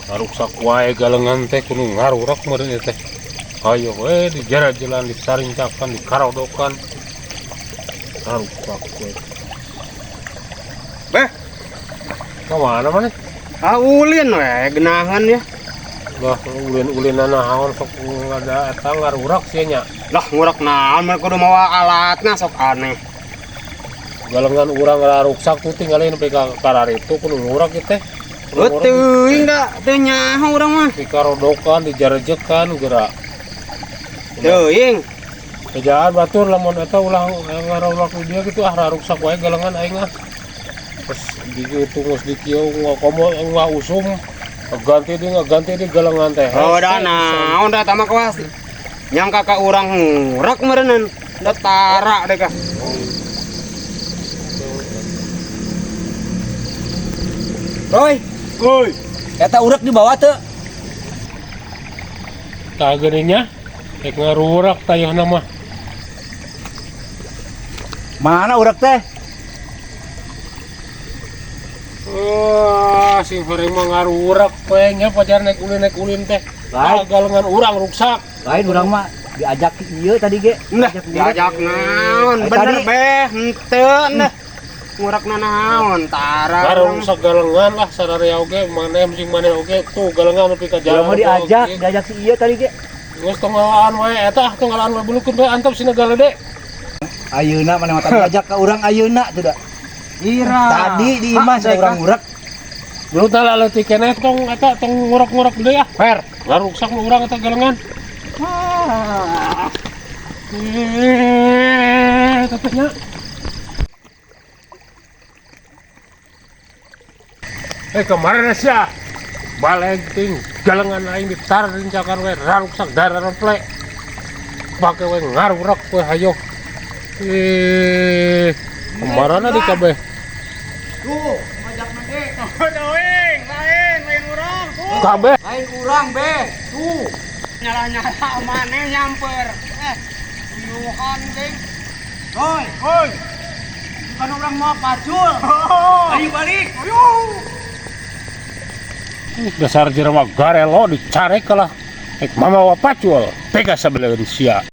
Ruksak wae galengan teh kudu ngarurak meureun ieu teh. Ayo we di jalan disarincakan, dikarodokan. Ruksak we. Beh, Ka mana maneh? Ah, ulin we genahan ya. Lah ulin-ulinan naon sok ada eta ngarurak sia nya. Lah ngurak naon mun kudu mawa alatna sok aneh. Galengan urang raruksak tuh tinggalin nepi ka kararitu kudu ngurak ieu teh. Oh, teuing da teu nyaho urang mah. Dikarodokan, dijarejekan geura. Teuing. Ejaan batur lamun eta ulah ngarurak di dia gitu ah raruksak wae galengan aing ah. Terus digitu geus dikieu komo usum ganti di galengan teh. Oh, da naon da tama kawas. Nyangka ka urang ngurak meureunnan. Da tara deh kah. Roy, Woi, eta urek dibawa teu? Tah geuning nya rek ngarurak tayeuhna mah. Mana urek teh? Wah, sing horeng mah ngarurak we nya pacar naik ulin teh. Lain. Ah, galengan urang ruksak. Lain urang mah diajak ieu tadi ge. Nah, Diajak ngurek. diajak naon Ay, bener tadi. beh, henteu nah. Ngurakna naon tara. Ngarusak rusak galengan lah sararea oge maneh sing maneh oge tuh galengan nepi ka Urang jalan. mah diajak si ieu tadi ge. Geus tong ngalaan wae eta tong ngalaan wae bulukeun bae antep sina galede. Ayeuna maneh mah tadi diajak ka urang ayeuna tuh da. Ira. Tadi di imah cenah urang ngurek. Belum tah leutik keneh tong eta tong ngurak-ngurak deui ah. Fer, ngaruksak nu urang eta galengan. Tetehnya. Kemarin sia baleg ting galengan aing ditarincakan we raruksak darah plek. Pake we ngarurak we hayo. Kemarin di kabeh. Tuh, ngajak ge. Teuing, lain, lain urang. Tuh. Kabeh Lain urang be. Tuh. Nyalah-nyalah maneh nyamper. Uyuhan geng. Roy, Woi. bukan urang mau pacul. Ayo balik. Ayo. Dasar jelema garelo dicarek lah. Rek mamawa pacul, tega sabeleun sia.